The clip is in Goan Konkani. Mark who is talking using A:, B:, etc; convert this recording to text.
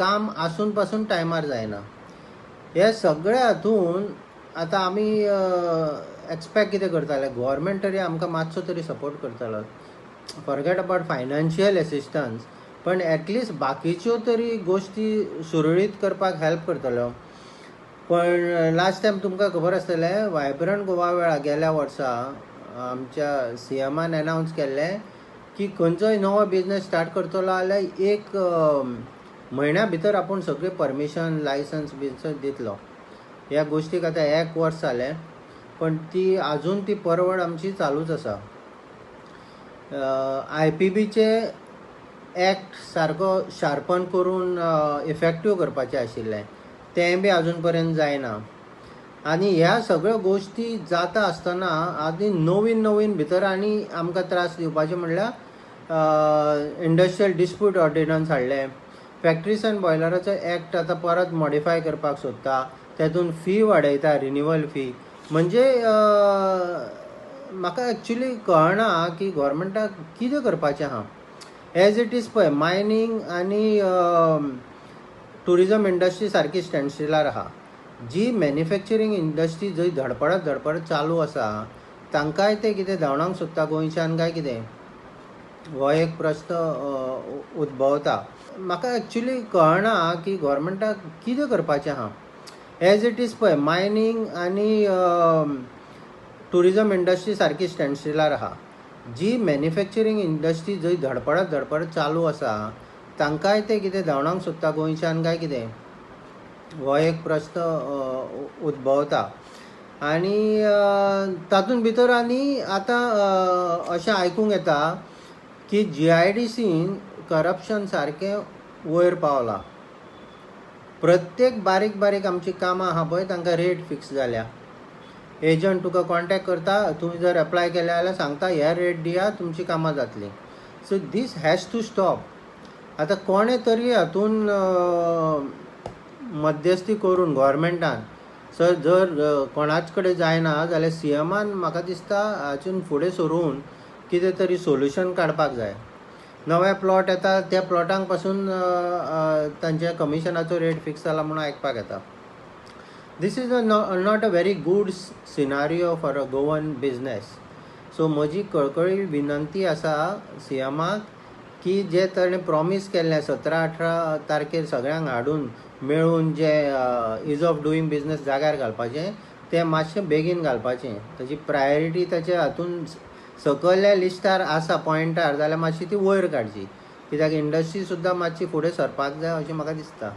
A: काम आसून पासून टायमार जायना. हे सगळे हातून आतां आमी एक्सपेक्ट कितें करताले, गोवोरमेंट तरी आमकां मातसो तरी सपोर्ट करतलो. फॉरगेट अबावट फायनान्शियल एसिस्टन्स, पण एटलिस्ट बाकीच्यो तरी गोश्टी सुरळीत करपाक हेल्प करतलो. पण लास्ट टायम तुमकां खबर आसतलें, वायब्रंट गोवा वेळार गेल्या वर्सा आमच्या सीएमान एनावन्स केल्लें की खंयचोय नवो बिजनस स्टार्ट करतलो जाल्यार एक म्हयन्या भितर आपूण सगळें परमिशन, लायसन्स बिसन्स दितलो. ह्या गोश्टीक आतां एक वर्स जालें, पण ती आजून ती परवड आमची चालूच आसा. आयपीबीचे एक्ट सारको शार्पन करून इफेक्टीव करपाचें आशिल्लें, तेंय बी आजून पर्यंत जायना. आनी ह्या सगळ्यो गोश्टी जाता आसतना आनी नवीन नवीन भितर आनी आमकां त्रास दिवपाचें म्हणल्यार इंडस्ट्रियल डिस्प्यूट ऑर्डिनन्स हाडलें, फॅक्ट्रीज अँड बॉयलराचो एक्ट आतां परत मॉडिफाय करपाक सोदता, तेतून फी वाडयता, रिन्युअल फी. म्हणजे म्हाका एक्चुली कळना की गोवोरमेंटाक कितें करपाचें आहा. एज it is पळय, मायनींग आनी ट्युरिजम इंडस्ट्री सारकी स्टँडस्टिलार आहा. जी मॅन्युफॅक्चरींग इंडस्ट्री जंय धडपडत धडपडत चालू आसा, तांकांय ते कितें धांवडावंक सोदता गोंयच्यान काय कितें, हो एक प्रस्न उद्भवता. म्हाका एक्चुली कळना की गोवोरमेंटाक कितें करपाचें आहा. एज it is पळय, मायनींग आनी ट्युरिजम इंडस्ट्री सारकी स्टँडस्टिलार आहा. जी मॅन्युफॅक्चरींग इंडस्ट्री जंय धडपडत धडपडत चालू आसा, तांकांय ते कितें धांवडावंक सोदता गोंयच्यान काय कितें, हो एक प्रस्न उद्भवता. आनी तातूंत भितर आनी आतां अशें आयकूंक येता की जीआयडीसीन करप्शन सारकें वयर पावलां. प्रत्येक बारीक बारीक आमचीं कामां आहा पळय, तांकां रेट फिक्स जाल्या. एजंट तुका कॉन्टेक्ट करता, तुमी जर एप्लाय केलें जाल्यार सांगता, हे रेट दिया, तुमचीं कामां जातलीं. So this has to stop. आतां कोणें तरी हातून मध्यस्थी करून गोवोरमेंटान सर जर कोणाच कडेन जायना जाल्यार सीएमान म्हाका दिसता हातून फुडें सरून कितें तरी सोल्युशन काडपाक जाय. नवे प्लॉट येता, त्या प्लॉटांक पासून तांच्या कमिशनाचो रेट फिक्स जाला म्हणून आयकपाक येता. This is a not a very good scenario for a Goan business. So म्हजी कळकळी विनंती आसा सीएमाक की जे ताणें प्रॉमीस केल्लें 17-18 तारखेर सगळ्यांक हाडून मेळून जे is of doing business जाग्यार घालपाचें, तें मातशें बेगीन घालपाचें. ताची प्रायोरिटी ताच्या हातून सकयल्या लिस्टार आसा पॉयंटार जाल्यार मातशी ती वयर काडची, कित्याक इंडस्ट्री सुद्दां मातशी फुडें सरपाक जाय अशें म्हाका दिसता.